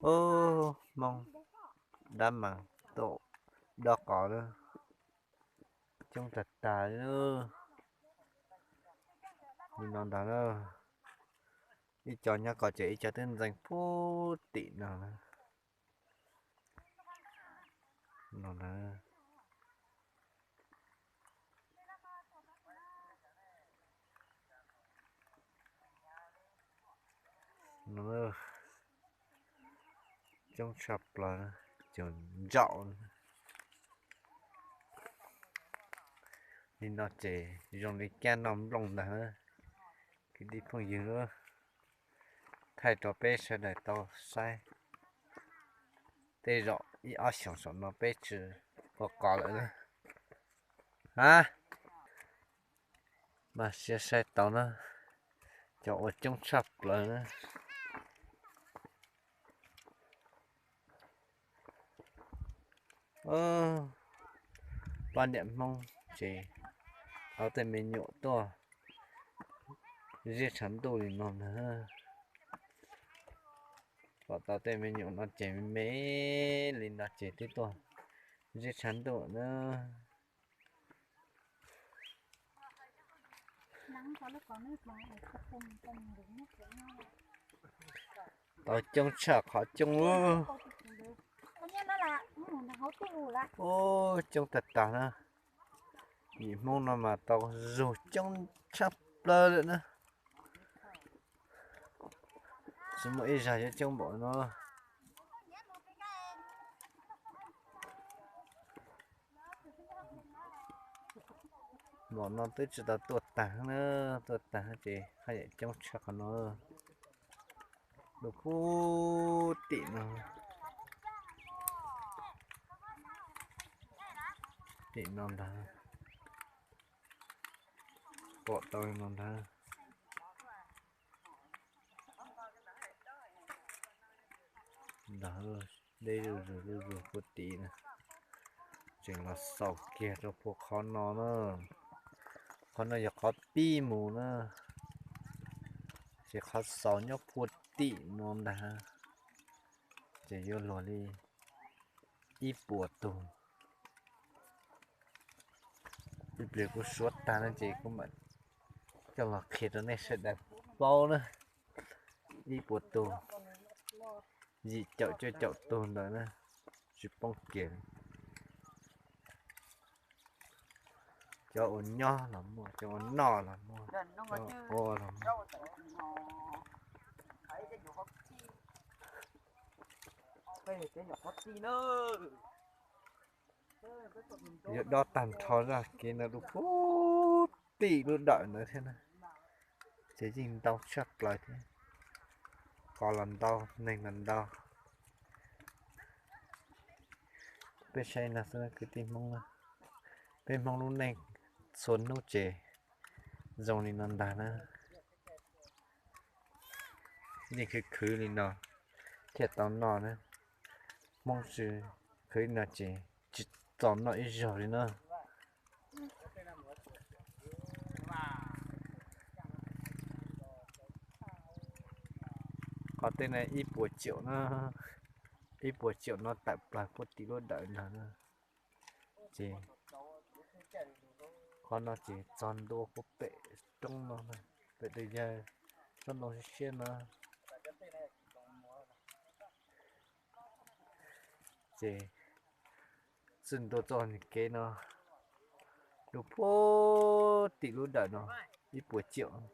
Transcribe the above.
Ub, Hmoob dab mas tuaj dob qos na, coob tag tag li. Li no ntag na, ib co nyob ko ces ib co twb ntxeev puag tim no na. No na, coob tshaj plaws, cov ntsaum li no ces zoo li kab noj nplooj ntag na. Kwv tij phooj ywg, thaij rau peb sawv daws tau saib. Tej zaum ib ob xyoos saum no peb tsis ua qos lawm na. Ha, mas siab saib tau na, cov uas coob tshaj plaws na. Pab niam Hmoob ces tau tej me nyuam tuaj ziab tshav ntuj li no ntag. Pom tau tej me nyuam no ces me me li no ces twb tuaj ziab tshav ntuj na. Tau coob tshaj qhov coob. Ub, coob tag tag na. Yim Hmoob no mas tau zug coob tshaj plaws lawm na. Tsis muaj ib zag yuav coob npaum no. Npaum no twb tsis tau tuaj tag na, tuaj tag ces haj yam coob tshaj qhov no. Lub pub tim no, tim no ntag, pom tau no ntag. Ntag, deb zuj zus zuj zus puag tim na. Tseem los xaus kiag rau puag qhov no na. Qhov no yog qhov pib mus na, ces qhov xaus nyob puag tim no ntag. Ces yuav luag li ib puas tug. Ib pliag kuv suav tag no ces kuv mam coj los qhia rau nej sawv daws paub na. Ib puas tug, yim caum cuaj caum tug ntawd na, tsis poob kiag li. Cov ua nyob los muaj, cov ua noj los muaj, cov ua los muaj. Yuav dob tag nrho zaj kev no rau puag tim lub dawm ntawd thiab na. Ces yeej ntau tshaj plaws thiab, qos los ntau, neeg los ntau. Peb saib no xwb kwv tij Hmoob na, peb Hmoob lub neej txhua hnub ces zoo li no ntag na. Yeej khwv khwv li no thiaj tau noj na. Hmoob tsis khwv li no ces tsis txaus noj ib zaug li na. Qhov tej no ib puas caum na, ib puas caum no tawm plaws puag tim lub dawm ntag na. Ces qhov no ces txog ntua puag pem roob no, pem tej yawg tsob ntoo siab siab no. Ces txij ntua txoj kev no rau puag tim lub dawm no ib puas caum.